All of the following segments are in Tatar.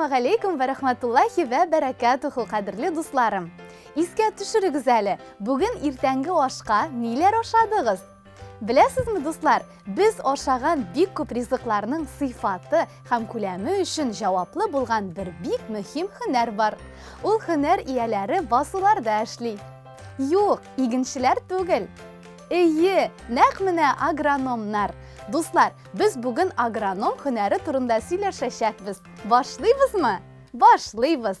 Әссәламу галәйкүм вә рәхмәтуллаһи вә бәрәкәтүһү, кадерле дусларым! Искә төшерегез әле, бүген иртәнге ашка ниләр ашадыгыз? Беләсезме, дуслар, без ашаган бик күп ризыкларның сыйфаты һәм күләме өчен җаваплы булган бер бик мөһим һөнәр бар. Ул һөнәр ияләре басуларда эшли. Юк, игенчеләр түгел. Әйе, нәкъ менә агрономнар. Дуслар, без бүген агроном һөнәре турында сөйләшәчәкбез. Башлыйбызмы? Башлыйбыз!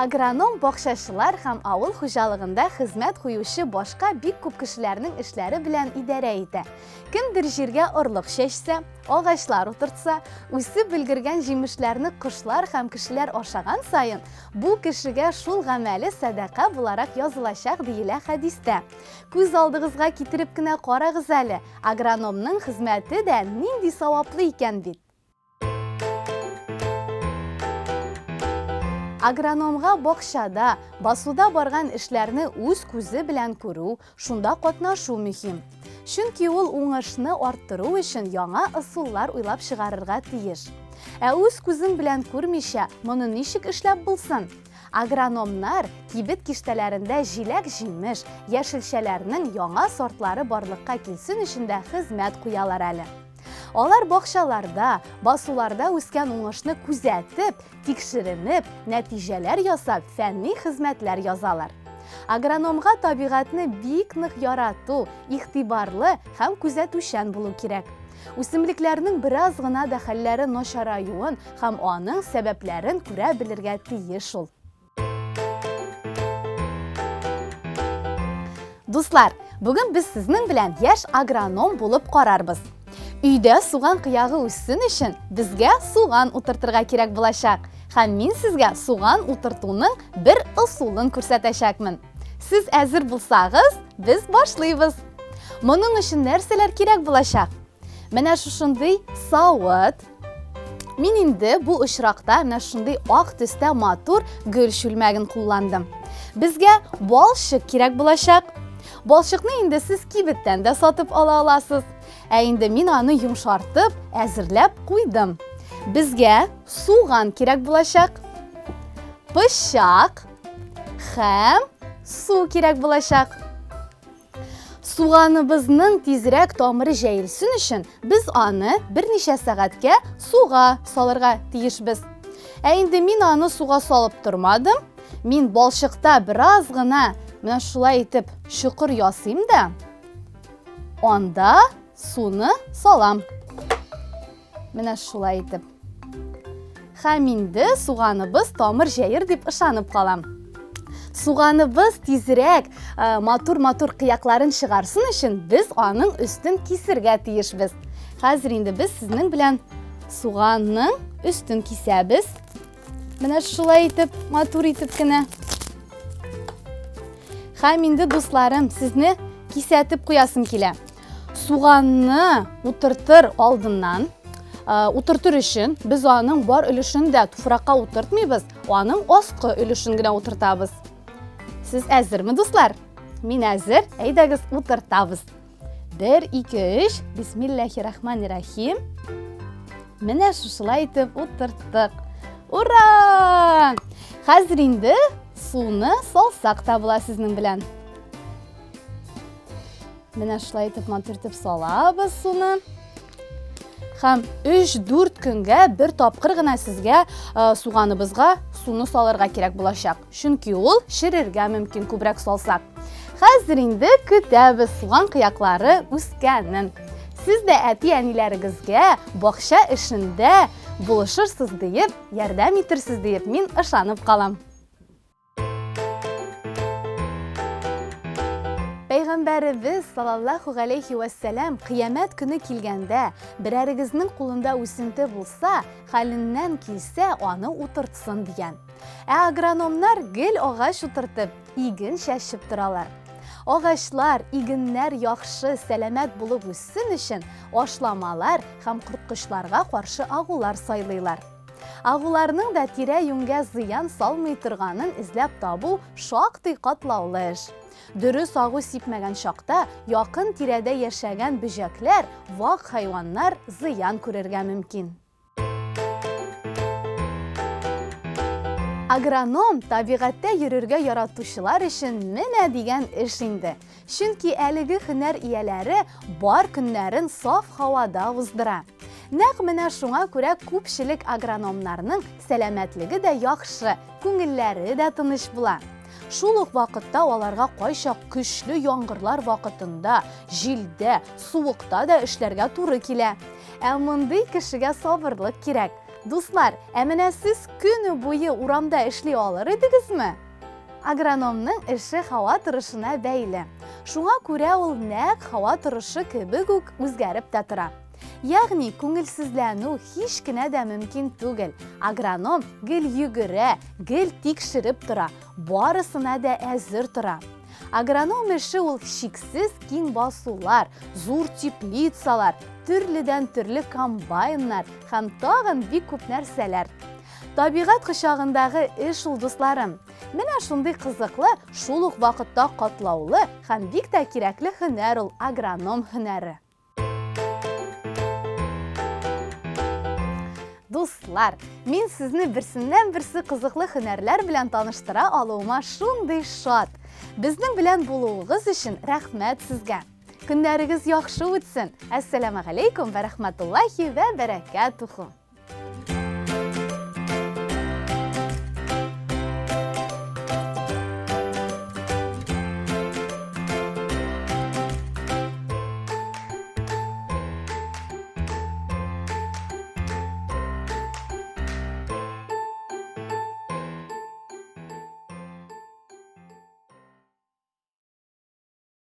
Агроном бакчачылар һәм авыл хуҗалыгында хезмәт куючы башка бик күп кешеләрнең эшләре белән идарә итә. Кемдер җиргә орлык чәчсә, агачлар утыртса, үсеп өлгергән җимешләрне кошлар һәм кешеләр ашаган саен, бу кешегә шул гамәле сәдака буларак язылачак диелә хәдистә. Күз алдыгызга китереп кенә карагыз әле, агрономның хезмәте дә нинди саваплы икән бит! Агрономга бакчада, басуда барган эшләрне үз күзе белән күрү, шунда катнашу мөһим. Чөнки ул уңышны арттыру өчен яңа ысуллар уйлап чыгарырга тиеш. Ә үз күзең белән күрмичә, моны ничек эшләп булсын? Агрономнар кибет киштәләрендә җиләк-җимеш, яшелчәләрнең яңа сортлары барлыкка килсен өчен дә хезмәт куялар әле. Алар бакчаларда, басуларда үскән уңышны күзәтеп, тикшеренеп, нәтиҗәләр ясап, фәнни хезмәтләр язалар. Агрономга табигатьне бик нык ярату, игътибарлы һәм күзәтүчән булу кирәк. Үсемлекләрнең бераз гына да хәлләре начараюын һәм аның сәбәпләрен күрә белергә тиеш ул. Дуслар, бүген без сезнең белән яшь агроном булып карарбыз. Өйдә суган кыягы үссен өчен безгә суган утыртырга кирәк булачак. Һәм мин сезгә суган утыртуның бер ысулын күрсәтәчәкмен. Сез әзер булсагыз, без башлыйбыз. Моның өчен нәрсәләр кирәк булачак? Менә шушындый савыт. Мин инде бу очракта менә шундый ак төстә матур гөл чүлмәген кулландым. Безгә балчык кирәк булачак. Балчыкны инде сез кибеттән дә сатып ала аласыз. Ә инде мин аны йомшартып, әзерләп куйдым. Безгә суган кирәк булачак. Пычак һәм су кирәк булачак. Суганыбызның тизрәк тамыры җәелсен өчен без аны берничә сәгатькә суга салырга тиешбез. Ә инде мин аны суга салып тормадым. Мин балчыкта бераз гына менә шулай итеп чокыр ясыйм да, анда суны салам. Менә шулай итеп. Һәм инде суганыбыз тамыр җәер дип ышанып калам. Суганыбыз тизрәк э, матур-матур кыякларын чыгарсын өчен без аның өстен кисергә тиешбез. Хәзер инде без сезнең белән суганның өстен кисәбез. Менә шулай итеп, матур итеп кенә. Һәм инде, дусларым, сезне кисәтеп куясым килә. Суганны утыртыр алдыннан, э, утыртыр өчен без аның бар өлешен дә туфракка утыртмыйбыз, аның аскы өлешен генә утыртабыз. Сез әзерме, дуслар? Мин әзер, әйдәгез утыртабыз. Бер, ике, өч. Бисмиллахи рахмани рахим. Менә шушылай итеп утырттык. Ура! Хәзер инде суны салсак та була сезнең белән. Менә шулай итеп матур итеп салабыз суны. Һәм 3-4 көнгә бер тапкыр гына сезгә э, суганыбызга суны салырга кирәк булачак. Чөнки ул черергә мөмкин күбрәк салсак. Хәзер инде көтәбез суган кыяклары үскәнен. Сез дә әти-әниләрегезгә бакча эшендә булышырсыз диеп, ярдәм итерсез диеп мин ышанып калам. Пәйгамбәребез саллаллаху галәйһи вәссәлам кыямәт көне килгәндә берәрегезнең кулында үсенте булса, хәленнән килсә, аны утыртсын дигән. Ә агрономнар гел агач утыртып, иген чәчеп торалар. Агачлар, игеннәр яхшы, сәламәт булып үссен өчен ашламалар һәм корткычларга каршы агулар сайлыйлар. Агуларның да тирә-юньгә зыян салмый торганын эзләп табу шактый катлаулы эш. Дөрес агу сипмәгән чакта якын тирәдә яшәгән бөҗәкләр, вак хайваннар зыян күрергә мөмкин. Агроном табигатьтә йөрергә яратучылар өчен менә дигән эш инде. Чөнки әлеге һөнәр ияләре бар көннәрен саф һавада уздыра. Нәкъ менә шуңа күрә күпчелек агрономнарның сәламәтлеге дә яхшы, күңелләре дә тыныч була. Шул ук вакытта аларга кайчак көчле яңгырлар вакытында, җилдә, суыкта да эшләргә туры килә. Ә мондый кешегә сабырлык кирәк. Дуслар, ә менә сез көне буе урамда эшли алыр идегезме? Агрономның эше һава торышына бәйле. Шуңа күрә ул нәкъ һава торышы кебек үк үзгәреп тә тора. Ягъни күңелсезләнү һич кенә дә мөмкин түгел. Агроном гел йөгерә, гел тикшереп тора, барысына да әзер тора. Агроном эше ул чиксез киң басулар, зур теплицалар, төрледән-төрле комбайннар һәм тагын бик күп нәрсәләр. Табигать кочагындагы эш ул, дусларым. Менә шундый кызыклы, шул ук вакытта катлаулы һәм бик тә кирәкле һөнәр ул агроном һөнәре. Дуслар, мин сезне берсеннән-берсе кызыклы һөнәрләр белән таныштыра алуыма шундый шат. Безнең белән булуыгыз өчен рәхмәт сезгә. Көннәрегез яхшы үтсен. Әссәламәгаләйкүм вә рәхмәтуллаһи вә бәрәкәтүһү.